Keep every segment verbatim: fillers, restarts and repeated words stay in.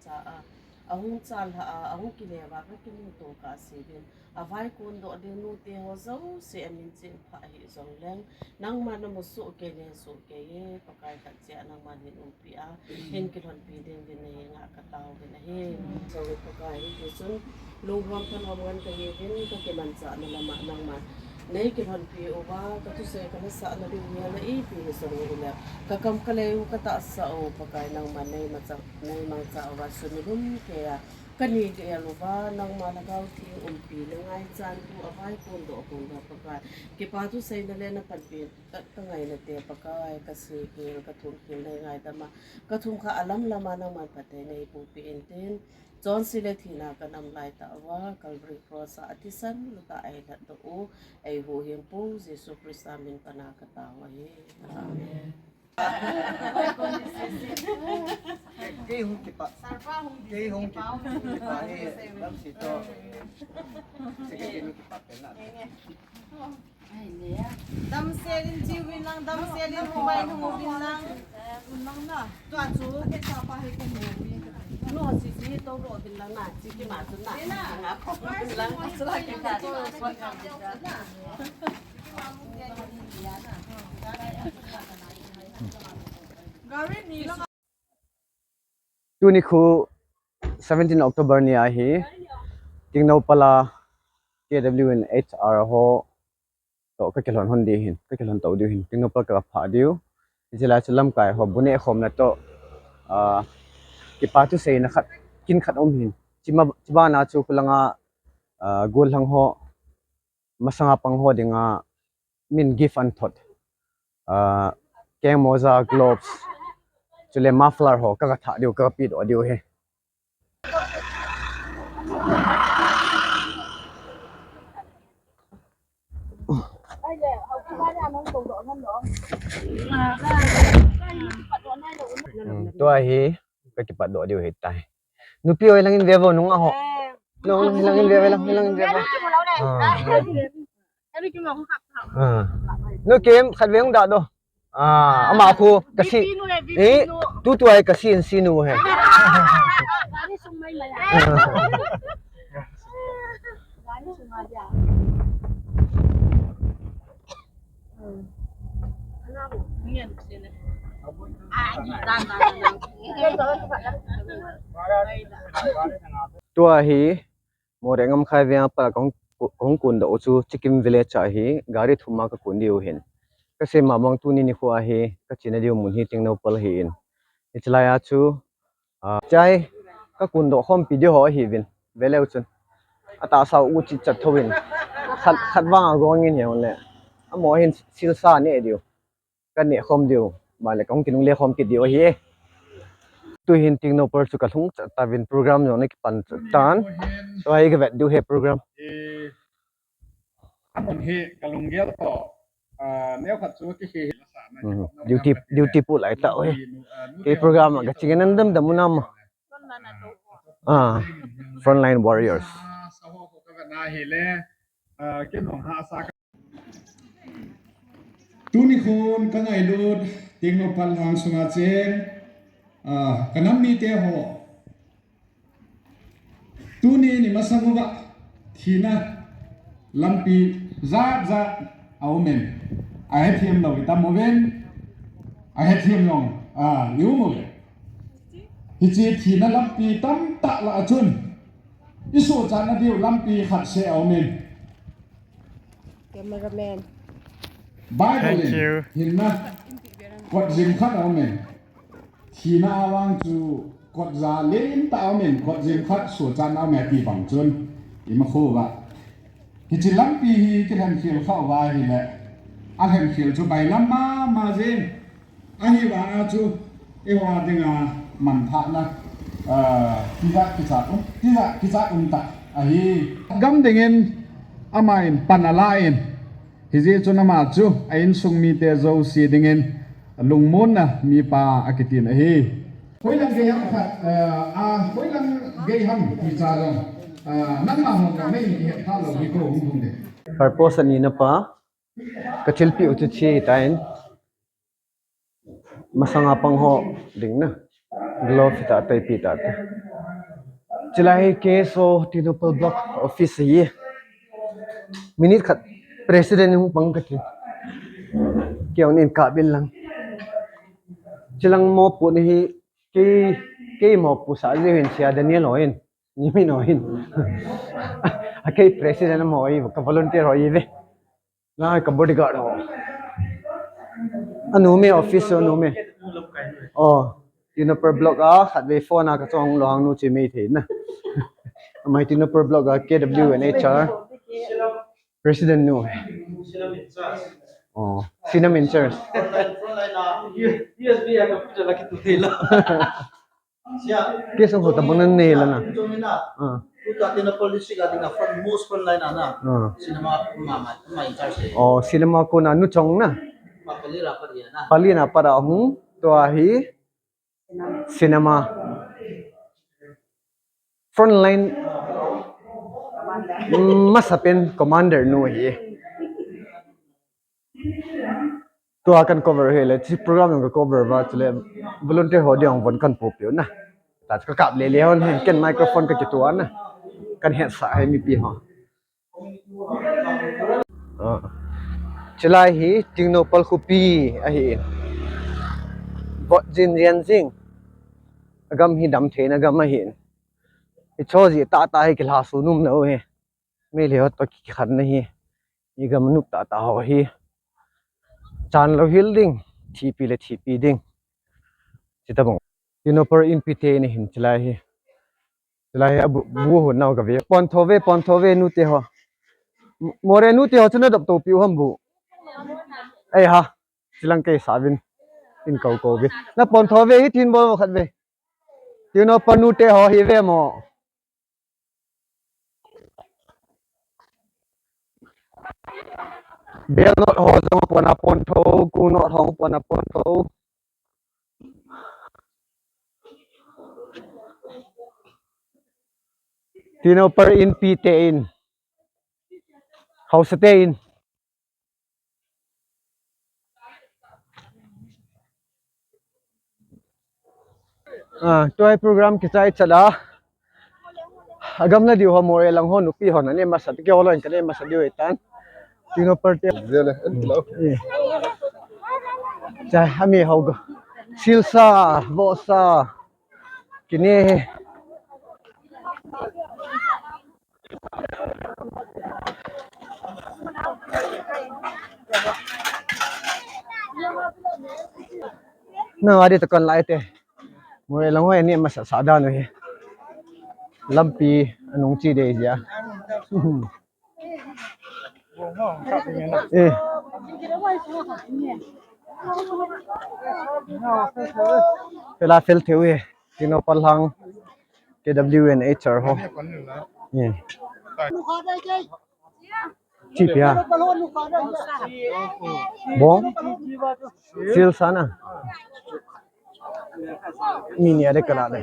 Cha a, ahung chalha a, ahung kile uva kakimuto kah a seiding, avai kondoh ding nute ho jouse amin cheh pha hih jongleng, nangma namu soh kei, nei soh kei e, Pakai khat cheh a nangman hin umpi a, hin kilhonpi ding uvin nahenga katao uvin ahi. Chang Pakai, hitichun lungkham thanom ngen kahiuvin, kakimanchahna lama nangman nei kilhonpi uva, kathusei kalhasahna ding hi ana ipi hijongle, kakam kalei u katahsa u Pakai nangman nei mangcha, nei mangcha uva sumilum keiya kani gel uva, nangma Lhagao Theng umpina ngaichan u avai kondoh kondoh Pakai, kipa thuseina le napanpi kangaina te Pakai, kasekhel kathumkhel nei ngaidam a, kathumkha alam lama nangman phatthei neiboh peh intin, chonse le thina kanam laitah uva Calvary Cross a athisan lutah a eilhatdoh u, eihuhhingpu Jesu Christa min pana katao ahi. Amen. Kei hung kipah, kei hung kipah hi, damsel toh, secretary nu kipah pen na. Damsel in chiuvin lang, damsel in mobile hung uvin lang. Tua chu. Nu ho sisi toh uvin lang na, chi kima chu na. Nga ko uvin lang. Tuni khu seventeen October ni ahi, Tengnoupal a K W in H R ho toh kakilhon hon diu hin, kakilhon tou diu hin, Tengnoupal kaphah diu. Hiche lai chu lamkai ho bu neh khomna toh, ah, kipa thuseina khat, kin khat um hin. Chima, chibana chu khulanga, ah, gollhang ho, masanga pang ho dinga min gift an thot, ah, keng moja, gloves, chule muffler ho kagathah diu, kagapedoh diu ahi. Hmm, tua hi kakipatdoh diu hitai. Nupi ho, hilangin ve vo, nunga ho. Nung, hilangin ve vo, hilang, hilangin ve vo. Ah. Ah. Nu Kim, khatvei hung dah doh. Ah, ama khu, kasi, eh, tutua hi kasi in sinu he. Ah. Tua hi, Moreh Ngamkhai veng a pat a kahung, kahung kondoh u chu Chikim village a hi gari thum a kakon diu hin. Kasei ma bang tuni nikho a hi kachena diu mun hi Tengnoupal ahin. Hiche lai a chu, ah, chai kakondoh khompi diu ho ahiuvin. Veleu chun. Atahsa u chitchat thouvin. Khat, khat vang a gong in hiu le. Amaho hin silsa neh diu. Kaneh khom diu, male kahung kinungle khom kit diu ahi. Tuhin Tengnoupal chu kalhung chat tauvin, program jong ana kipan chat tan. Tua hi kavet diu ahi program. Amun hi kalunggel toh, ah, neokhat chu kihe hi lasa na. Mhm. Duty, duty pu lai tah u hi. Kei program a kachingin nadamdam u nam. Ah, Frontline Warriors. Sa ho ko ka na hi le, ah, kin hong ha sa. Tuni khun kangailut Tengnoupal lhang sunga cheng, ah, kanam mite ho. Tuni ni masang uva thina lampi jat jat aumin. Ahethem lou itam uvin. Ahethem lou, ah, ium uve. Hiche thina lampi tamtah lah a chun isuhchatna diu lampi khat seh aumin. Cameraman. Bible in hinna kot jing khat aumin. Thina a vang chu kot ja lentah aumin, kot jing khat suhchatna aume ti bang chun ima khu uva. Hiche lampi hi kilhenkhel kha uva ahile, alhenkhel chu bailam mama jeng. Ahivanga chu, eiho dinga manthahna, ah, tijat kichat um, tijat kichat um tah ahi. Gam dingin aman pan alan, hijeh chun ama chu a insung mite jouse dingin lungmonna mipa akitin ahi. Hoilang gei ham khat, ah, ah, hoilang gei ham ti cha jong, ah, nangma hon jong nei kihet kha lou hi ko hung hung de. Purpose ani na pa, kathilpeh u chu hiche tan. Masanga pang ho ding na. Glove ta, taipi ta te. Chulai hi K S O Tengnoupal Block Office hi. Minute khat president hung pang kati. Kei hung in kabin lang. Chulang mopo ni hi kei, kei mopo sa ji hin sia Daniel ho hin. Ni mi no hin. A kei president mo hi, ka volunteer ho hi ve. Lai ka bodyguard ho. Anu me office anu me. Oh, Tengnoupal Block a, khatvei phone a ka chong lou hang nu chi mei thei na. Amai Tengnoupal Block a K W and H R. President nu. Oh, Sinam in charge. U S B a computer la kitu thei la. Sia. Case ho tabang nan nei la na. Tum ina. Ah. Tuta Tengnoupal district a dinga front, most front line ana. Ah. Cinema ma ma ma in charge. Oh, cinema kona nu chong na. Ma pali ra pali na. Pali na para hung tua hi cinema. Front line. Mm, masa pen commander nu hi. Tua kan cover hi le, chi program jong ka cover va, chule volunteer ho dia jong von kan pu piu na. Ta ka kap le le hon hi, ken microphone ka kitua na. Kan het sa hi mipi ho. Ah. Chulai hi Tengnoupal khopi ahi. Vot jin rian jing. Agam hi dam theina gam ahi. I cho ji tata hi kilha su num lou hi. Meilhei ho to kikhen na hi. I gam nop tata ho hi. Chan lou hil ding. Thipi le thipi ding. Chi tabang. Tengnoupal Inpi te ni hin chulai hi. Chulai hi abu, bu hun nau ka ve. Pon tho ve, pon tho ve nu te ho. Mo re nu te ho chu na dop to piu ham bu. Ei ha. Chilang kei sa vin. In kau kau ve. Na pon tho ve hi tin bol khat ve. Tengnoupal nu te ho hi ve mo. Bel not ho jong pon a pon tho, ku not ho pon a pon tho. Tengnoupal Inpi te in. Haosa te in. Ah, tua hi program kichai chat a. Agam na diu ho Moreh lang ho nupi ho na ne masa, kei ho lou in ka ne masa diu tan. Tengnoupal te. Zele, en kilo. Eh. Chai, ami ho go. Silsa, vosa. Kine he. Na, adi to kon lai te. Moreh lang ho ani masa sa dan hi. Lampi anung chi de ja. Eh. Pela fel theu he. Tengnoupal lang K W and H R ho. Eh. Chi pia. Bong. Silsa na. Mini ada kena ada.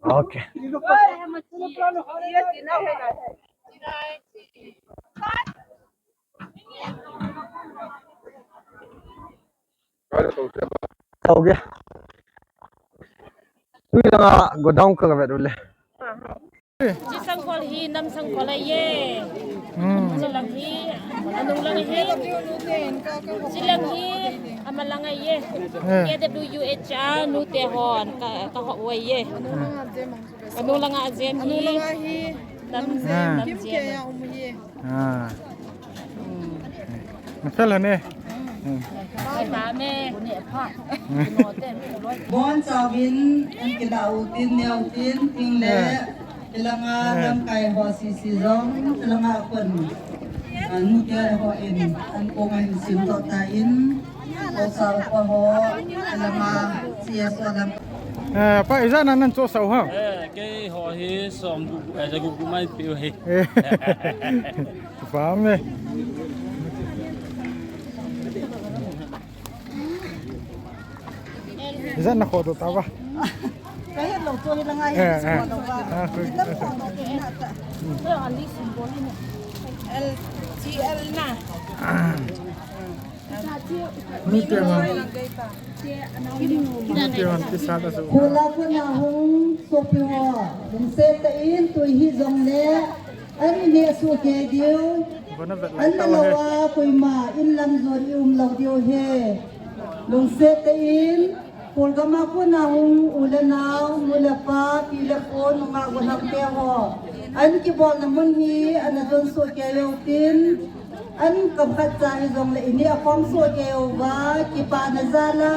Okay. Kau ge. Tui langa godown ka vet ule. Chi sangkhol hi nam sangkhol a ye. Hmm. Chi lang hi, anung lang hi. Chi lang hi, ama lang a ye. Eh. K W H R nu te hon ka, ka ho wa ye. Hmm. Anung lang a jem hi. Anung lang a hi. Nam, nam jem. Nam jem. Kim ke ya um hi. Ah. Na fel hane. Bon chauvin, an kila utin, neo tin, ting le, kilanga lamkai ho sisi jong, kilanga kon. An ke ho in, an kong an sim to ta in, ko sa ko ho, kilanga C S O lam. Eh, pa, ijat nan nan cho sau ha. Eh, kei ho hi som gu, eh, ja gu gu mai piu hi. Eh. Faham eh. Ijat na kho to ta ba. Ka het lou to hi la ngai. Eh, eh. Kho to ba. Ah, kho. Ina kho to na ta. L T L na. Ah. Nute ma. Nute ma ti sa ta su. Khula khuna hung sopi ho. Lungset tah in tui hi jong le. An i ne su ke diu. An na lo a koima in lam jon i um lo diu he. Lungset tah in. Khulgam a khuna hung u le nau, nu le pa, pi le pu, nungah gollhang te ho. An kibolna mun hi, ana jon soh kei u tin, an kam khat cha hi jong le ini a khom soh kei uva, kipana jal a,